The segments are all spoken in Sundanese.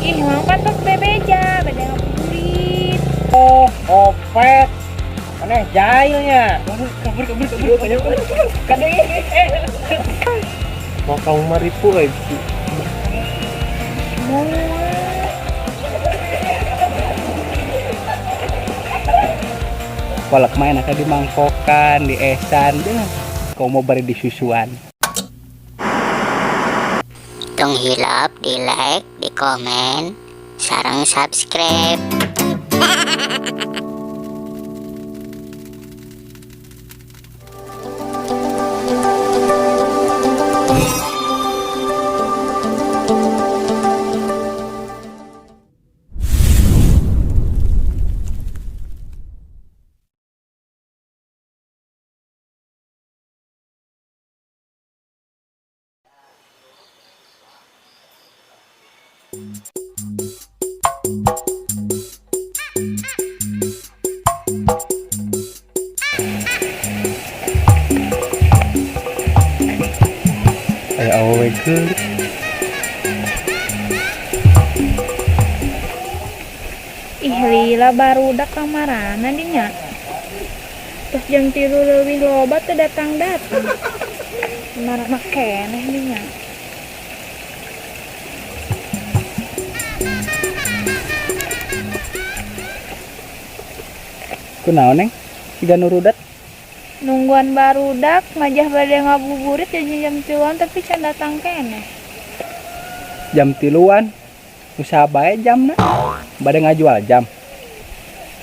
Ih, mang pantos bebeja, bade ngabuburit. Oh, opet. Maneh jahilnya. Kabur kabur kabur kabur. Kade. Mau kamu maripu lagi. Kolak mah enaknya di mangkokan, di esan deh. Kau mau bari di susuan. Tong hilap di like, di komen, sareng subscribe. Aya awewe geulis. Ih, lila barudak kamarana dinya. Tos jam 3 leuwih loba teu datang-datang. Kamarana keneh dinya. Kunaon, Neng? Siga nu rudet? Nungguan barudak ngajah bade ngabuburit jadi jam 3-an tapi can datang keneh. Jam 3-an? Usaha bae jamna. Bade ngajual jam.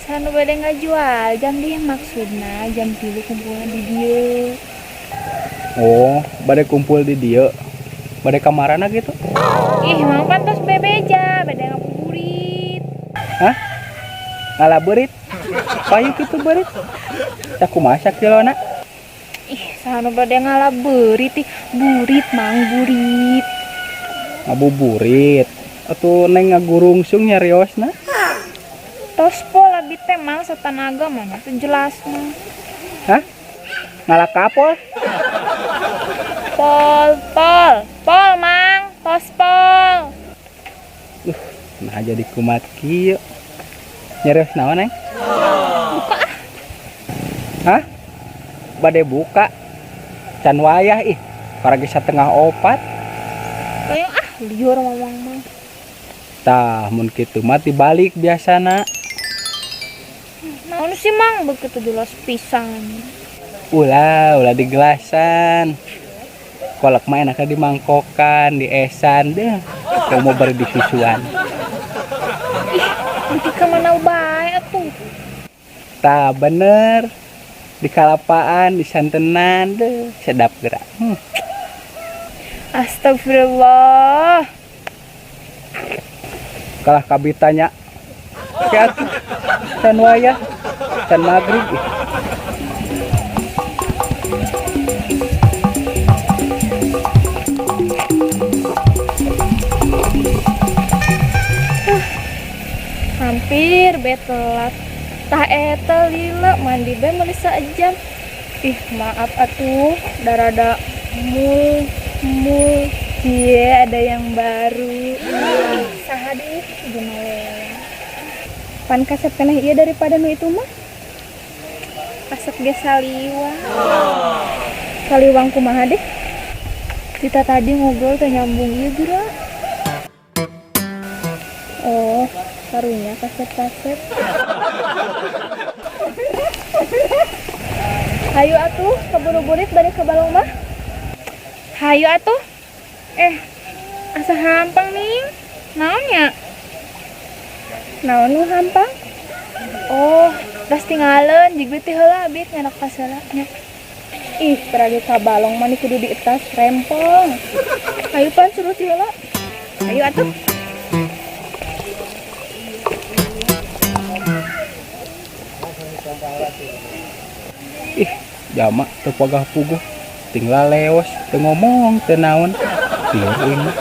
Sanu bade ngajual jam dih maksudna jam 3 kumpulna di dieu. Oh, bade kumpul di dieu. Bade ka marana gitu? Ih, mang pantos bebeja bade ngabuburit. Hah? Ngala beurit? Payu kitu beurit? Tah kumaha sakilona? Ih, sanu bade ngala beurit ih, burit mang burit. Ngabuburit. Atuh Neng ngagurungsung nyariosna. Tos pol abi teh mang satanaga mah teu jelas mah. Hah? Ngala kapol? Pol, pol, pol mang, tos pol. Nah jadi kumat kieu. Nyarios naon, Neng? Buka ah. Hah? Bade buka. Can wayah ih. Paragi 3:30. Kayak ah liur mamang mah. Tah mun kitu mah dibalik biasana. Naon sih mang begitu jelas pisan. Ulah, ulah digelasan. Kolak mah enaknya di mangkokan, di esan deh. Kau mau bari di susuan. Ih, beuki ka mana bae atuh. Tah bener. Di kalapaan, di santenan deh, sedap gerak. Astagfirullah. Kalah kabitanya. Kayak atuh. Can wayah, can maghrib. Ih. Hampir be telat. Tah eta lila mandi be meuli sajam. Ih, maaf atuh, darada mul mul. Cie, ada yang baru. Ih, saha deui gimana? Pan kasep keneh ieu daripada nu itu mah. Kasep ge saliwang. Saliwang kumaha deh? Kita tadi ngobrol teh nyambung ieu geura. Oh, karunya kasep-kasep. Hayu atuh, keburu-burit balik ke balong mah. Hayu atuh. Asa hampang nih. Naon nya? Naon nu hampang? Oh, tos tinggalin jig teh heula abit nyanak pasala nya. Ih, peragi ka balong mah kudu dietas rempong. Hayu pan suruh ti heula. Hayu atuh. Ih, jama teu pagah puguh. Tinggal leos, teu ngomong, teu naon. Lieur euy mah.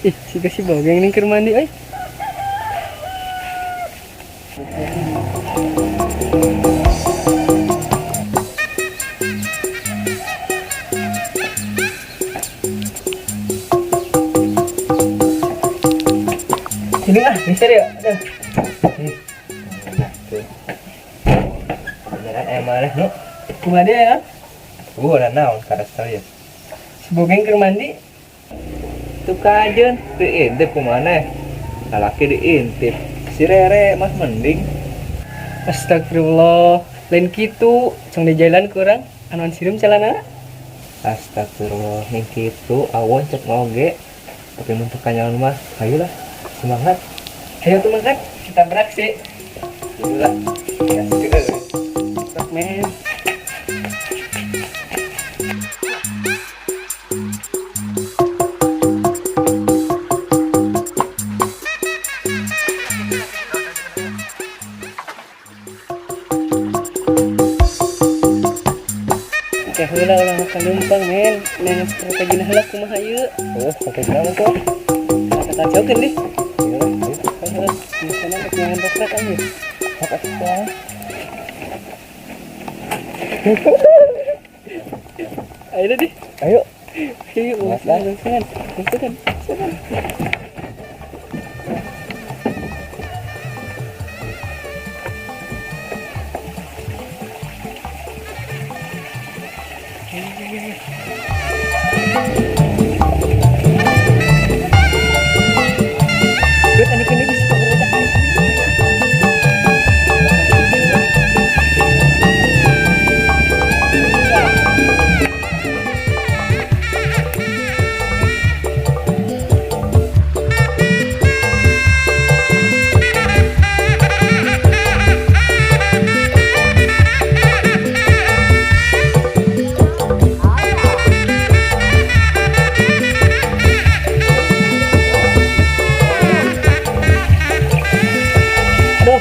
Ih, siga si Bogeng ning keur mandi euy. Sini ah, geser ya. Aduh. Ih, nah tuh. Beneran aya maneh nu. Kumaha dia ya? Gua udah naon karesel ya. Si Bogeng keur mandi. Tuh kajen, diintip kumaneh. Lalaki diintip. Si Rere mah mending. Astagfirullah, lain kitu, cong di jalan kurang, anuan sirum celana. Astagfirullah, ning kitu awon cek ngoge. Tapi mun teu kanyahoan mah, hayu lah. Semangat. Ayo tuh makan, kita beraksi. Lah. Sok men. Oke, heula ulah makan leumpang men. Neng strategi heula kumaha ieu? Oh, strategi naon tuh? Kita kacaukeun deh. Iya, iya. Ayo, misalnya rek nyangan rek aja. Sok atuh. Ayo deh. Ayo. Ayo, Mas lah. masukkan, masukkan, masukkan. Good, anak ini bisa berada. Aduh.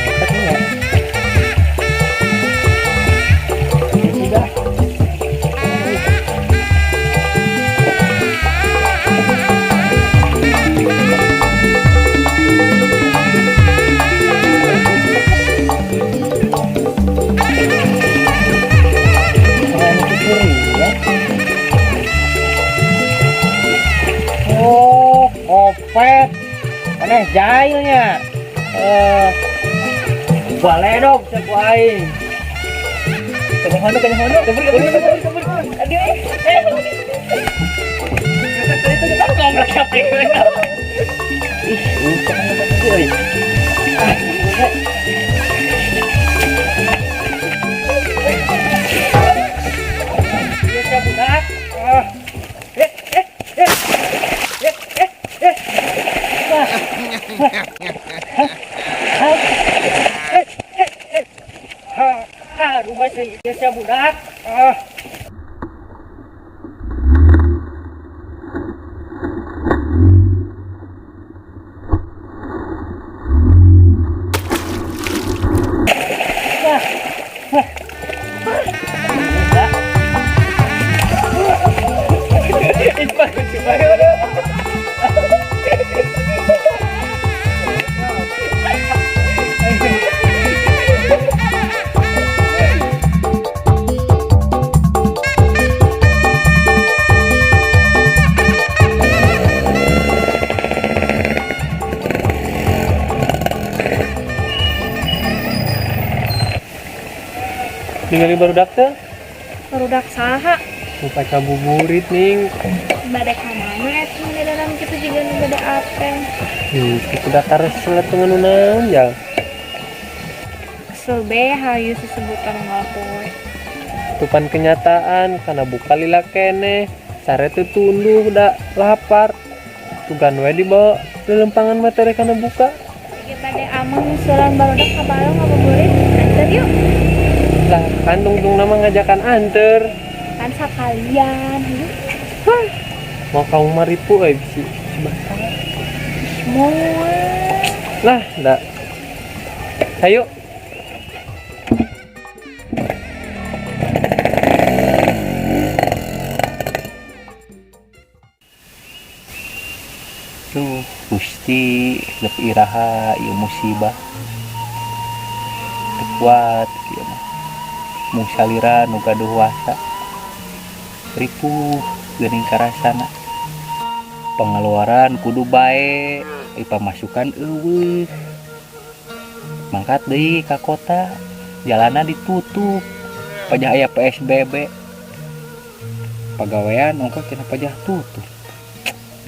Mepet nih ya. Ya sudah. Oh, kopet. Aneh jahilnya. Baledog cek ku aing. Kenyahono, kenyahono. Kabur, kabur, kabur, kabur. Aduh. Eh. Itu kita ngobrol siapa ini? Ih, usah kan dapat euy. Iya, siap, budak. Ah. Eh, eh, eh. Eh, eh, eh. Wah. Wah. Hah? Hah? Eh, eh, eh. Ha, ha, rumah sih, iya, siap, budak. Ah. Wah. Wah. Ningali barudak teh? Barudak saha? Lupa kabuburit ning. Bade ka mana eta di dalam kitu juga nu bade apeng. Kitu da karesel atuh nganu naon ya. Kesel be hayu sesebutan ngalapoe. Tupan kenyataan kana buka lila keneh. Sare teu tunduh da lapar. Tugan we dibawa lelempangan materi kana buka. Ieu bade ameng nyusulan barudak ka balong ngabuburit. Anter yuk. Lah kan tungtung nama ngajakan anter. Kan sakalian yuk. Hah. Mau kamu maripu euy bisi si batal. Moal. Lah, ndak. Ayo. Gusti, nepi iraha ieu musibah? Teu kuat kieu mah. Mung salira nu gaduh wasa. Ripuh geuning karasana. Pengeluaran kudu bae, ai pamasukan euweuh. Mangkat deui ka kota, jalanna ditutup. Pajah aya PSBB. Pagawean ongkoh cenah pajah tutup.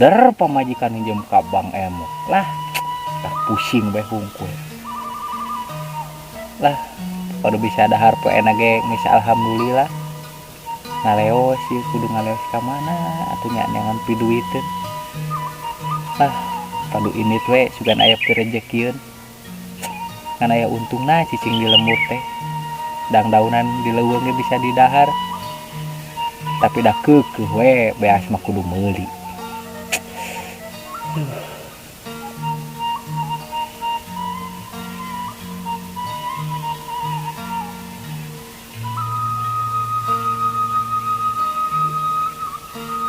Der pamajikan minjem ka bank emok. Lah, tah pusing bae hungkul. Lah, kudu bisa dahar poena ge geus alhamdulillah. Ngaleos ieu kudu ngaleos ka mana atuh nya neangan piduiteun. Lah, padu indit we sugan aya pirejekieun. Ngan aya untungna cicing di lembur teh. Dangdaunan di leuweung ge bisa didahar. Tapi dah keukeuh we beas mah kudu meuli.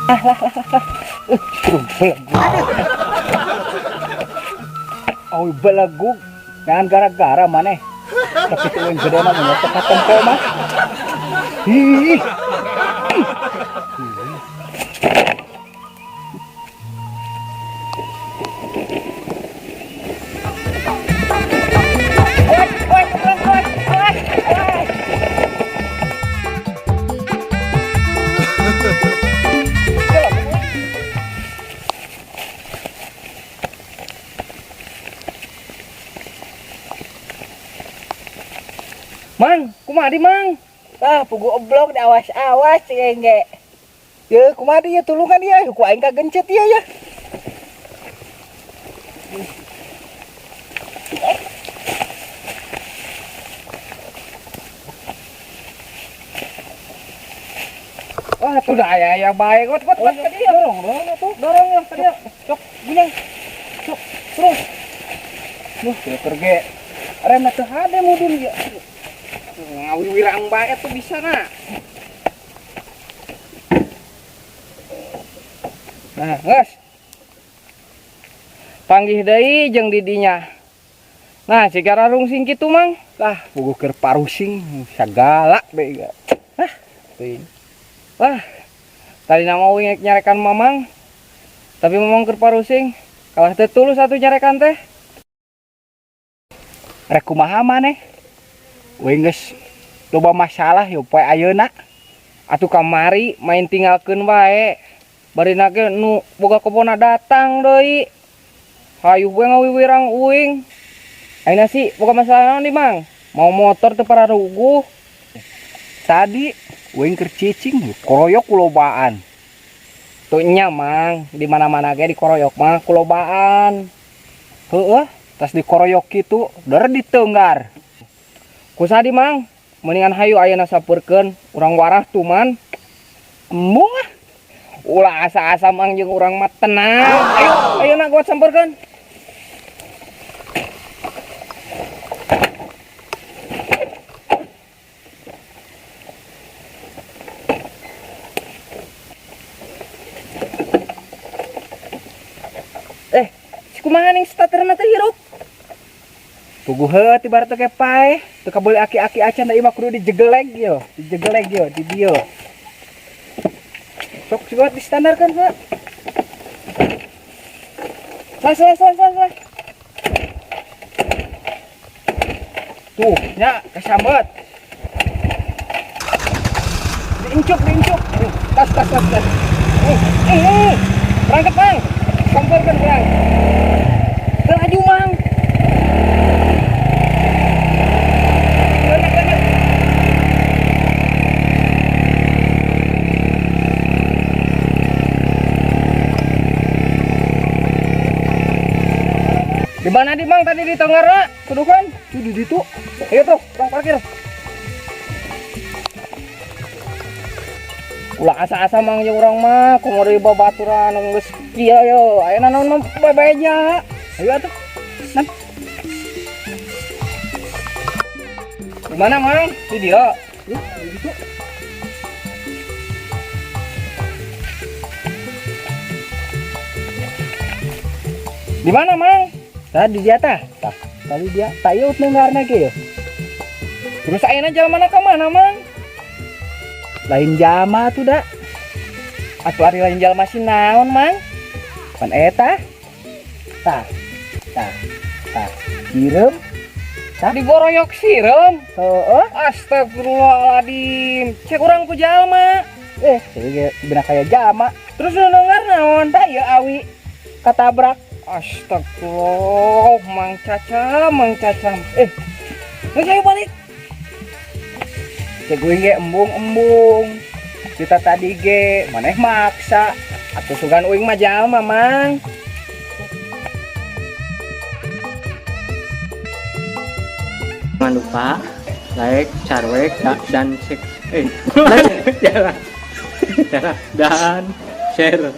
Ah lah lah lah. Belagug. Awi belagug. Jangan gara-gara maneh. Tapi tuh yang gede mah teu katempo mah. Ih. Mang, kumaha di Mang? Ah, pugu oblok diawas-awas cing ge. Ye, kumaha di tulungan ieu, ku aing kagencet ieu ya. Wah, tuh dah aya aya bae got got got ka dieu. Dorong, dorong atuh. Dorong ya ka dieu. Sok, gunyang. Sok, terus. Duh, keur ge. Remna teu hade mudun ieu. Ngawiwirang bae tuh bisa na. Nah, geus. Panggih deui jeung didinya. Nah, siga rarungsing kitu Mang. Lah, puguh keur parusing sagala bae ga. Hah, teuing. Wah, tadi nama uing nyarekan Mamang. Tapi Mamang keur parusing. Kalah teu tulus atuh nyarekan teh. Rek kumaha maneh? Uing geus loba masalah yo poe ayeuna. Atuh kamari main tinggalkeun bae. Barina ge nu boga kobona datang deui. Hayuh we ngawiwirang uing. Ayeuna sih boga masalah naon di Mang? Mau motor teu pararuguh. Tadi uing keur cicing koroyok kulobaan. Tuh nya Mang, di mana-mana ge dikoroyok mah kulobaan. Heueuh, tas dikoroyok kitu der ditenggar. Kusaha di Mang? Mendingan hayu ayeuna sapeurkeun, urang warah tuman. Embung ah. Ulah asa-asa Mang jeung urang mah tenang. Ayo, ayeuna gua sampeurkeun. Si kumaha ning starterna teh hirup? Puguh heuh ti barat teh paeh. Teu kabeuli aki-aki acan da ieu mah kudu dijegeleg yo, dijegeleg yo di dieu. Sok sigot distandarkeun heuh. Salah, salah, salah, salah, salah. Tuh, nya kesambet. Diincuk, diincuk. Tas, tas, tas, tas. Berangkat, Mang. Samperkeun, Bang. Laju, Mang. Di mana di Mang tadi di Tenggara? Kudukan? Tuh di situ. Ayo tuh, tong parkir. Ulah asa-asa Mang jeung urang mah, kumaha deui babaturan geus kieu yo. Ayeuna naon mah bae-bae. Ayo atuh. Nan. Di mana Mang? Di dia. Di situ. Di mana, Mang? Tadi dia tah. Tah, tadi dia tayut nenggarna ge. Terus ayeuna jalmana ka mana, Mang? Lain jalma tuh da. Atuh ari lain jalma si naon, Mang? Pan eta. Tah. Tah. Tah. Sireum. Digoroyok sireum. Heeh. Astagfirullahaladzim. Cek urang ku jalma. Ge bener kaya jalma. Terus nu nenggar naon? Tah ieu awi katabrak. Astagfirullah, Mang Caca, Mang Caca. Geus ayo balik. Cek uing ge embung-embung. Kita tadi ge maneh maksa. Atuh sugan uing mah jalma, Mang. Jangan lupa like, carwek, dan cek, dan share.